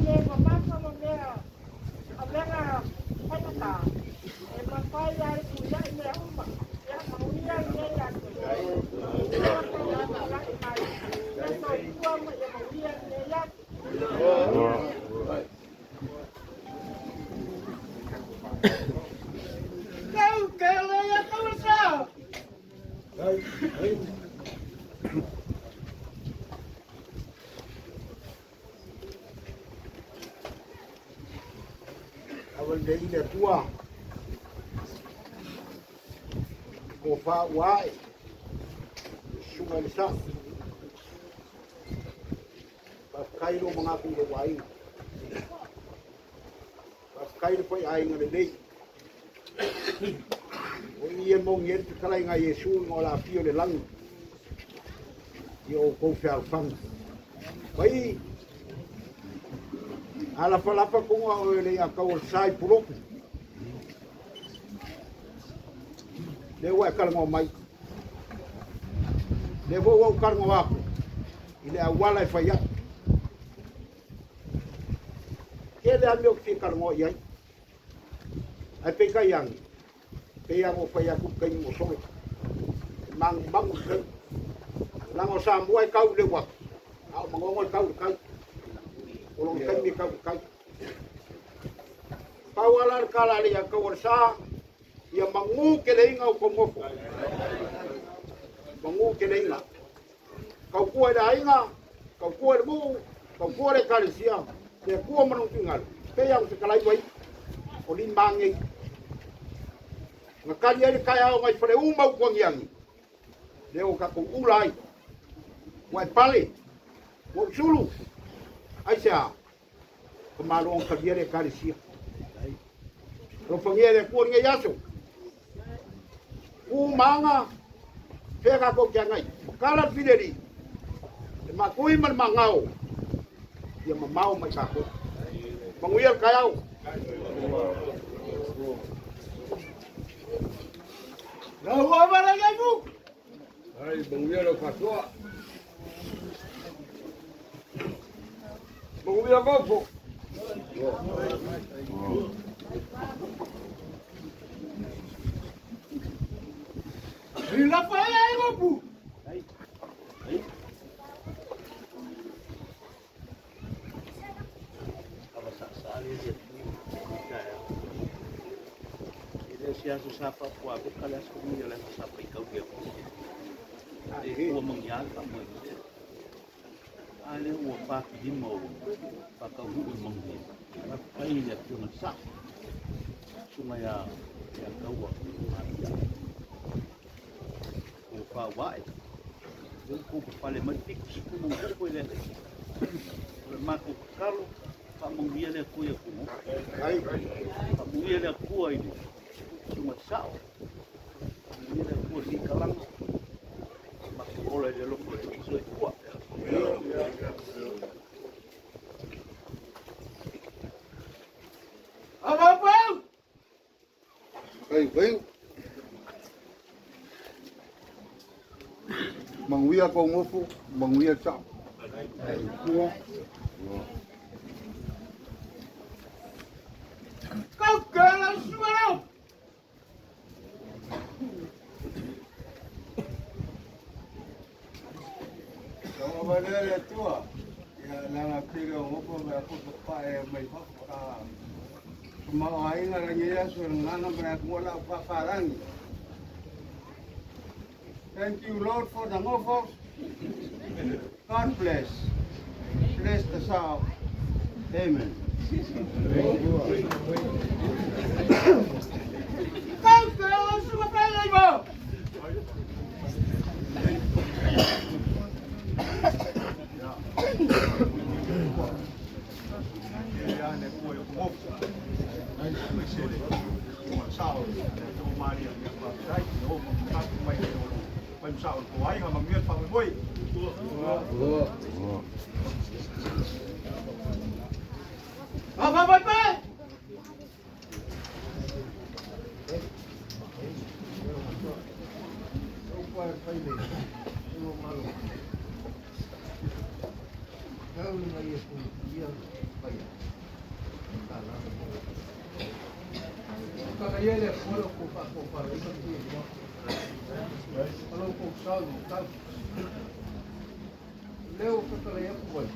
le mamafa ma mea avega faigata, e mafai lava le tuiai mea uma. Ia manuia lenei aso. Ua tou tulai mai, ia soifua ma ia manuia lenei aso. Kau ke le ia kau sa. Avalelei le Atua, tofa ua ae, susuga i le sao. Faafetai lou manatu i lou aiga. Faafetai le faiaiga lelei. O i e moni ai le fetalaiga a Iesu ina o le afio i le lagi i o outou fealofani. Pai, a lafalafa toga o le ia tau o le sa i Pulotu. Lea ua e talanoa mai. Lea foi ua ou talanoa atu i le auala e fai ai. Tele lava mea ou te fia talanoa i ai. Ae peitai ane, pei lava ona ou fai atu i le taimi ua sola, e manumanu le taimi. Leaga o Samoa e tau i le uafu, a o Manono e tau i le tai. O lona taimi e tau i le tai. Pau lava la le tala a le Iataualesa, ia manu keleina o tou nofo. Manu keleina. Tautua i le aiga, tautua i le nuu, tautua i le ekalesia, le Atua ma lona tuigalu, pei lava ona fetalai ai, o lima nei. Na tali ai le taeao nai Faleu ma Utuagiagi, lea ua tatou ula ai. Ua e pale, ua ou sulu, aisea? Ka Malo na talia le ekalesia. Alofagia e le Atua lenei aso. Tu ma aga, fea tatou te agai. Matala le fileli, le matui ma le magao, ia mamao mai tatou. Manuia le taeao. Lau ava le iai Ai, manuia lau faasoa. Manuia gofo. I lapa ai ai gopu. E le o se aso sa faapuaveka le aso lenei, o le aso sa faitaulia foi. E ua magia le faamoemoe. A lea ua fatilima ua faataunuu i manuia. Faafetai i le Afioga i le Sao, Susuga ia Taua Matia. Ua faauae. Lea ua tou papale mai 70 ma ono i le O le matou tatalo, faamanuia le Atua i atunuu. Faamanuia le Atua i le Susuga i le Sao. Faamanuia le Atua i lenei talaga. Matou ola i le alofa o le Alii. Soifua. Ava pau. Ai, vai. Manuia kou nofo, manuia le sao. Tua. Kau ke la suara. Lau avalea le Atua, ia lana pele o ngopo me aku papae mai fafo a tamaoaiga lenei aso e gagana ma le atunuu o faafalagi. Thank you, Lord, for the ngofo. God bless. Bless the South. Amen. Kau ke la suara pele mo. Ia le Atua i o ngofo. Ai se le ua sao le o Maria ia faafetai o ma tatou mai le o mai sao ko ai ha manuia le faamoemoe. Ava pai pai. Faia le Atua lo kou faatofalaiga ma Tuiloa, ma lo kou sao i matau. O lea ua fetalai atu ai,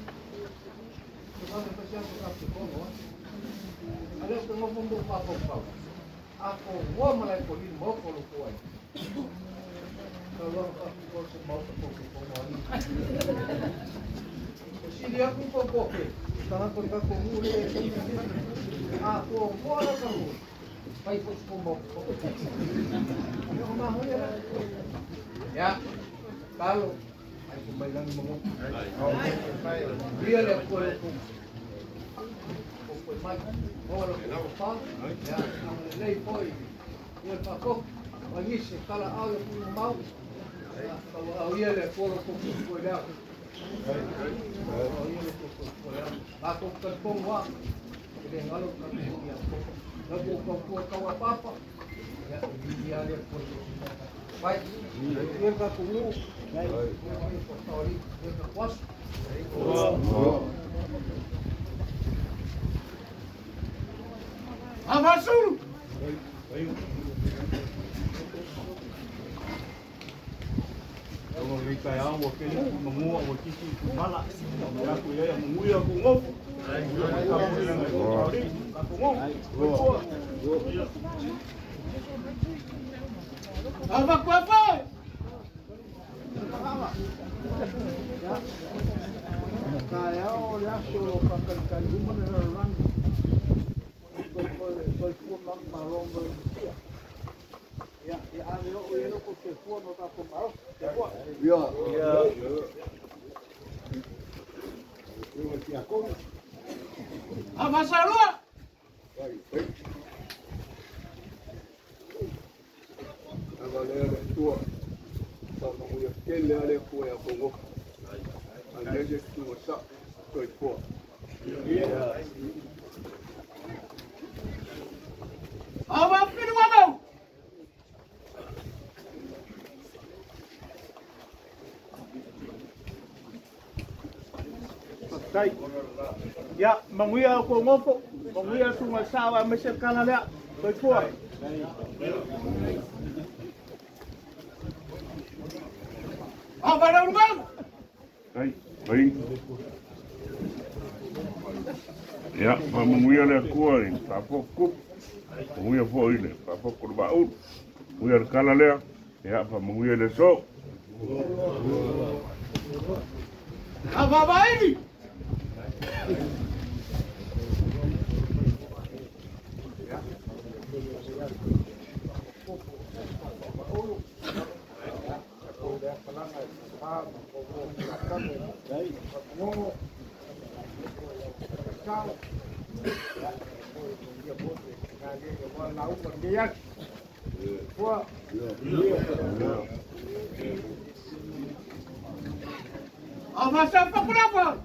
e vave fai se aso tatou te fono ai. A lea ou te nofo ma ou mafaufau, a tomoa malae koli i le maota o lo outou aiga. Saunoaga faapitoa se maota tou te fono ai. E sili atu le toatele o tagata o le tatou nuu lea e a tomoa la tatou fai foi se tou maota fou. Ia o mahoia la. Ia, talo, ai ko mai lagi mangoto. Ia le Atua le tou mai. Maua lo tou pa. Ia, agalelei foi. Ia le faafofu. O nisi tala au ia pulu mau. Ia, tau au ia le Atua lo tou soifua i le aso. Au ia lo tou soifua i le aso. Tatou talitonu lava, e le galo le talitonu ia te La ua tautua tau a papa. Ia, e viia le Atua i le Vai. Ia le tatou nuu. Ia le ia tatou aso. Avasulu! Ua lei tai au ua kele ku mangua ua titi ku mala. Ia ku ia manguia ku ngofu. Ava kuafa! Taeao le aso o faatalitali uma le lalolagi. Soifua manumalo ma le manuia. Ia, ia ave oo i ai lo outou soifua ma lo tatou malosi. Soifua. Ava salua! Agalea le Atua, faamanuia tele lava le Atua ia outou nofo. Aemaise le susuga sao, soifua. Ava piluano! Tai. Ia, manguia o ko ngofo, manguia sunga sawa me se kala lea. Soifua. Ava raulumau! Ai, ai. Ia, faamanuia le Atua i le faafofoga, manuia foi i le faafofoga o le Vaaulu. Manuia le kala lea, ia, faamanuia i le aso. Ava vaili! Ava sa pakulapa!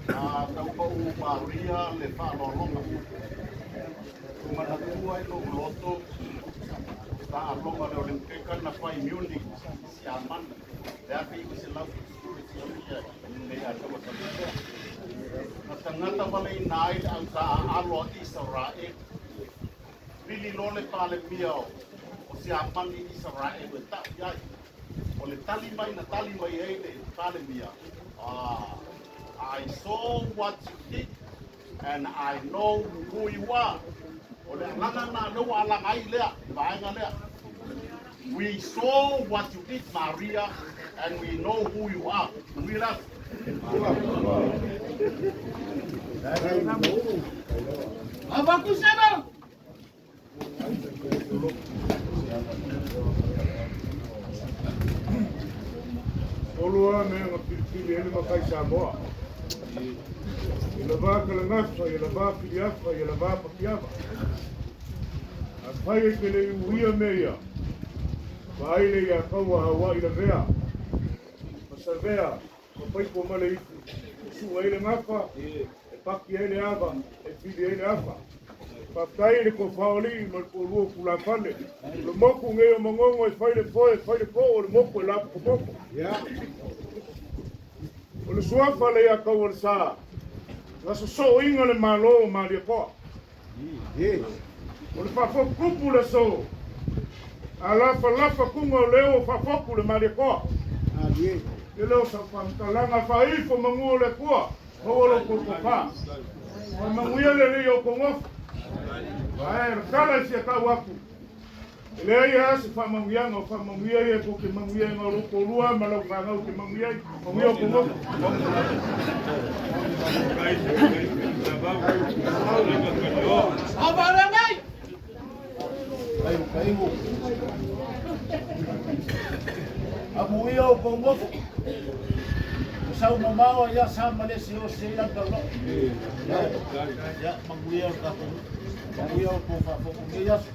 A tau maria le whaalolonga. Manatua i lou loto, whaalonga le Olympika na whai Munich, si aman. Le afe i se lau le si amia le a taua sa Na tangata wale i nai le au sa a alo a Israel. Pili lo le pale mia o si aman i Israel e tau iai. O le tali mai na tali mai ei le pale mia. I saw what you did and I know who you are. O le alanga na leo alanga ai lea, vaenga lea. We saw what you did, Maria, and we know who you are. Manuia la. Ava kusema! Olua me nga pilipili hele makai Samoa. I la vā kalagafa, i la vā piliafa, i la vā pakiava. A fai e ke le uia me ia. Vaai le ia kaua hawa i la vea. Masavea, ma pai ko male ifu. Su ai le ngafa, e paki ai le ava, e pili ai le afa. Faafetai le kofaoli ma le polua pulafale. Le moku ngei o mangongo e fai le foe, fai le po o le moku e lapokopoko. O le suafa le ia kau o le sa. Na sosooina le Malo o Malietoa. O le faafotutupu le aso, a lafalafa tuga o leo o faafotu le Malietoa. E le o sau faamatalaga faaifo manu o le Atua, maua lo outou tofa. Faamanuia le Alii i o outou nofo. Ae o le tala e fia tau atu, E leai lava se faamanuiaga o faamanuia ia tou te manuia ai na o lou toalua ma lau fanau te manuia ai. Manuia o tou nofo. Amuia o kou nofo. O sau mamao ia sa ma le se o se ia tau. Ia manuia o tatou. Manuia o kou faafofoga nei aso.